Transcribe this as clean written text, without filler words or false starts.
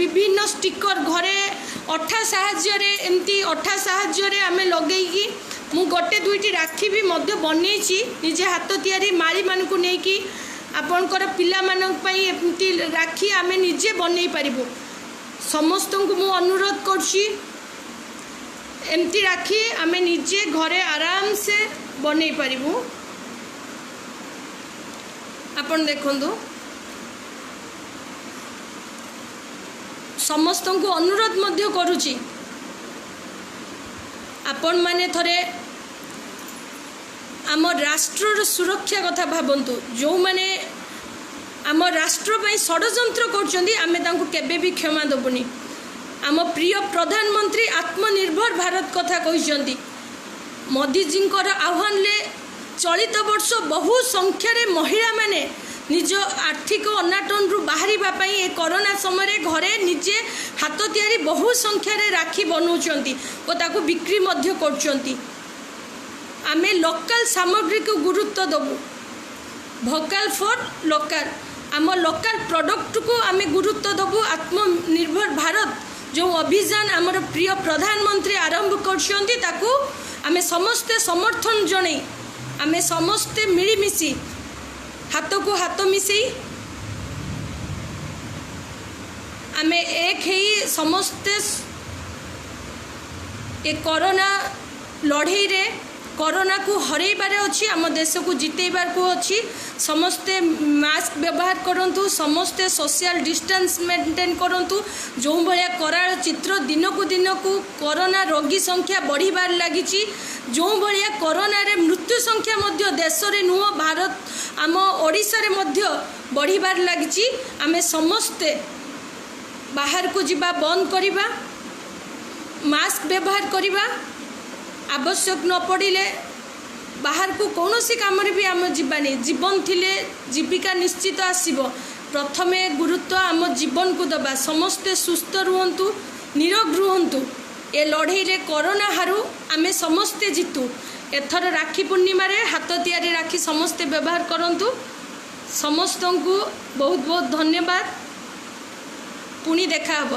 ବିଭିନ୍ନ ଷ୍ଟିକର ଘରେ ଅଠା ସାହାଯ୍ୟରେ, ଏମିତି ଅଠା ସାହାଯ୍ୟରେ ଆମେ ଲଗେଇକି ମୁଁ ଗୋଟେ ଦୁଇଟି ରାକ୍ଷୀ ବି ମଧ୍ୟ ବନେଇଛି ନିଜେ ହାତ ତିଆରି। ମାଳିମାନଙ୍କୁ ନେଇକି ଆପଣଙ୍କର ପିଲାମାନଙ୍କ ପାଇଁ ଏମିତି ରାକ୍ଷୀ ଆମେ ନିଜେ ବନେଇ ପାରିବୁ। ସମସ୍ତଙ୍କୁ ମୁଁ ଅନୁରୋଧ କରୁଛି, ଏମିତି ରାକ୍ଷୀ ଆମେ ନିଜେ ଘରେ ଆରାମସେ ବନେଇ ପାରିବୁ। ଆପଣ ଦେଖନ୍ତୁ, ସମସ୍ତଙ୍କୁ ଅନୁରୋଧ ମଧ୍ୟ କରୁଛି, ଆପଣମାନେ ଥରେ ଆମ ରାଷ୍ଟ୍ରର ସୁରକ୍ଷା କଥା ଭାବନ୍ତୁ। ଯେଉଁମାନେ ଆମ ରାଷ୍ଟ୍ର ପାଇଁ ଷଡ଼ଯନ୍ତ୍ର କରୁଛନ୍ତି, ଆମେ ତାଙ୍କୁ କେବେ ବି କ୍ଷମା ଦେବୁନି। ଆମ ପ୍ରିୟ ପ୍ରଧାନମନ୍ତ୍ରୀ ଆତ୍ମନିର୍ଭର ଭାରତ କଥା କହିଛନ୍ତି। ମୋଦିଜୀଙ୍କର ଆହ୍ୱାନରେ ଚଳିତ ବର୍ଷ ବହୁ ସଂଖ୍ୟାରେ ମହିଳାମାନେ ନିଜ ଆର୍ଥିକ ଅନାଟନରୁ ବାହାରିବା ପାଇଁ ଏ କରୋନା ସମୟରେ ଘରେ ନିଜେ ହାତ ତିଆରି ବହୁ ସଂଖ୍ୟାରେ ରାକ୍ଷୀ ବନାଉଛନ୍ତି ଓ ତାକୁ ବିକ୍ରି ମଧ୍ୟ କରୁଛନ୍ତି। ଆମେ ଲୋକାଲ ସାମଗ୍ରୀକୁ ଗୁରୁତ୍ୱ ଦେବୁ, ଭୋକାଲ ଫର୍ ଲୋକାଲ। ଆମ ଲୋକାଲ ପ୍ରଡ଼କ୍ଟକୁ ଆମେ ଗୁରୁତ୍ୱ ଦେବୁ। ଆତ୍ମନିର୍ଭର ଭାରତ ଯେଉଁ ଅଭିଯାନ ଆମର ପ୍ରିୟ ପ୍ରଧାନମନ୍ତ୍ରୀ ଆରମ୍ଭ କରିଛନ୍ତି, ତାକୁ ଆମେ ସମସ୍ତେ ସମର୍ଥନ ଜଣାଇ, ଆମେ ସମସ୍ତେ ମିଳିମିଶି ହାତକୁ ହାତ ମିଶାଇ, ଆମେ ଏକ ହେଇ ସମସ୍ତେ ଏ କରୋନା ଲଢ଼େଇରେ କରୋନାକୁ ହରେଇବାରେ ଅଛି, ଆମ ଦେଶକୁ ଜିତେଇବାକୁ ଅଛି। ସମସ୍ତେ ମାସ୍କ ବ୍ୟବହାର କରନ୍ତୁ, ସମସ୍ତେ ସୋସିଆଲ ଡିଷ୍ଟାନ୍ସ ମେଣ୍ଟେନ୍ କରନ୍ତୁ। ଯେଉଁ ଭଳିଆ କରାଳ ଚିତ୍ର, ଦିନକୁ ଦିନକୁ କରୋନା ରୋଗୀ ସଂଖ୍ୟା ବଢ଼ିବାରେ ଲାଗିଛି, ଯେଉଁ ଭଳିଆ କରୋନାରେ ମୃତ୍ୟୁ ସଂଖ୍ୟା ମଧ୍ୟ ଦେଶରେ ନୁହଁ, ଭାରତ ଆମ ଓଡ଼ିଶାରେ ମଧ୍ୟ ବଢ଼ିବାରେ ଲାଗିଛି, ଆମେ ସମସ୍ତେ ବାହାରକୁ ଯିବା ବନ୍ଦ କରିବା, ମାସ୍କ ବ୍ୟବହାର କରିବା। ଆବଶ୍ୟକ ନ ପଡ଼ିଲେ ବାହାରକୁ କୌଣସି କାମରେ ବି ଆମେ ଯିବାନି। ଜୀବନ ଥିଲେ ଜୀବିକା ନିଶ୍ଚିତ ଆସିବ। ପ୍ରଥମେ ଗୁରୁତ୍ୱ ଆମ ଜୀବନକୁ ଦେବା। ସମସ୍ତେ ସୁସ୍ଥ ରୁହନ୍ତୁ, ନିରୋଗ ରୁହନ୍ତୁ। ଏ ଲଢ଼େଇରେ କରୋନା ହାରୁ, ଆମେ ସମସ୍ତେ ଜିତୁ। ଏଥର ରାକ୍ଷୀ ପୂର୍ଣ୍ଣିମାରେ ହାତ ତିଆରି ରାକ୍ଷୀ ସମସ୍ତେ ବ୍ୟବହାର କରନ୍ତୁ। ସମସ୍ତଙ୍କୁ ବହୁତ ବହୁତ ଧନ୍ୟବାଦ। ପୁଣି ଦେଖା ହେବ।